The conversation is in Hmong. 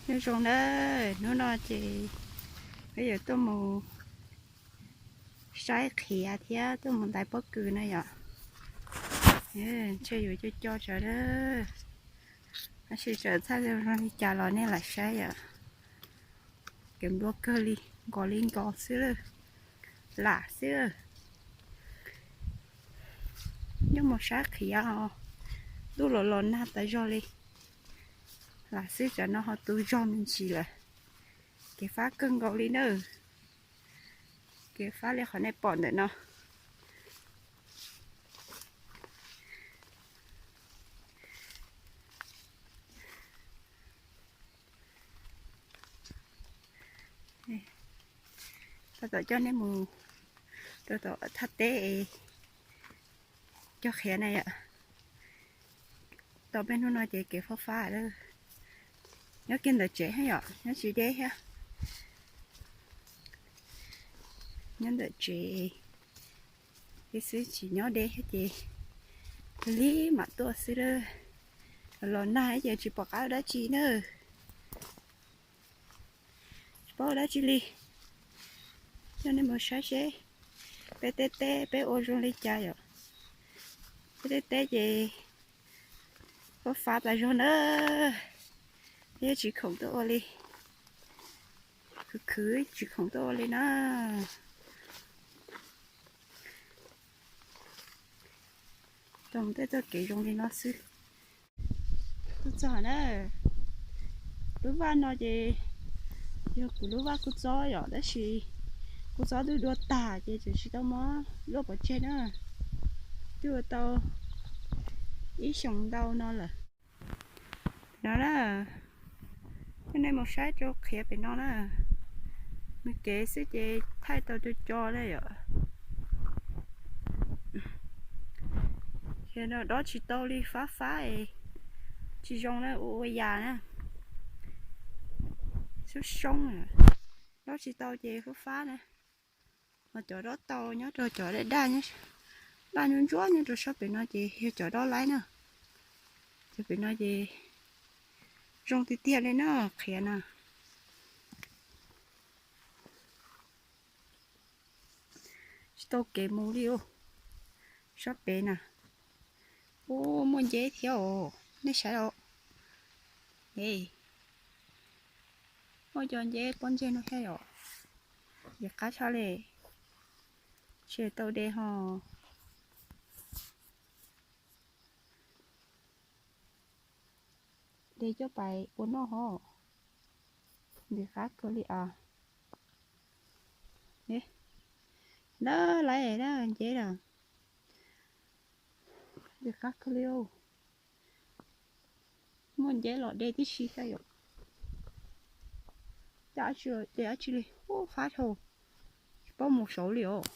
Nyob zoo na, hnub no ces peb yuav tuaj mus saib qhiav thiab tuaj mus ntais pob kws na yom. Ntshe yuav co co tsawv, tab sis txawm txhaj zoo li cas los nej lam saib yom. Kev nplua kawg li, nkaus li nkaus xwb, lam xwb. Nyob mus saib qhiav, ntuj los los nag tas zog li. Lam xwb, tsam no ho tu zog me ntsis lawm. Kev fab kawg nkaus li na. Kev fab li qhov nej pom ntawm no. Tab tom coj nej mus rau tom thaj teb es cog qhiav na yom. Tau peb hnub no ces kev fab fab lawm. Nyob kiag ntawm tsev thiab yom, nyob tsis deb thiab. Nyob ntawm tsev thiab xwb, tsis nyob deb thiab ces lig mam tuaj xwb lawm. Los nag ces tsis pom qab ua dab tsi na. Tsis paub ua dab tsi li. Coj nej mus saib seb peb tej teb peb ua zoo li cas yom. Peb tej teb ces fab fab tas zog na. Peb tsis khoom tuaj ua li. Khwv khwv tsis khoom tuaj ua li na. Tau mus tej txoj kev zoo li no xwb. Tuaj txog na, lub vaj no ces yog kuv lub vaj kua txob yom, tab sis kua txob twb dua tag ces tseem tsis tau muab luaj pov tseg na. Twb ua tau ib xyoos ntau no lawm. No na, coj nej mus saib rau qhiav pem no na. Nws kev xwb ces thaij tau co co na yom. Ces no dob tsis tau li, fab fab es tsis zoo na, ua ua yas na. Soob soob, dob tsis tau ces fab fab na. Ho cov dob tau nyob rau cov daj daj, daj ntsuab ntsuab nyob rau sab pem no ces yog cov dob laib na. Cov pem no ces zoo tiag tiag li na, qhiav na. Tsis tau kev mus li os. Sab pem na, ub, muaj nceb thiab os, nej saib os. Muaj cov nceb pob ntseg no thiab yom. Ntxim qab tshaj li. Tsis tau de ho. De coj pais ua noj ho. Ntxim qab kawg li as. Na, lawv na nceb na. Ntxim qab kawg li. Muaj nceb los de tib si thiab yom. Coj de dab tsi li, ub, fab dhau, tsis paub mus saud li os.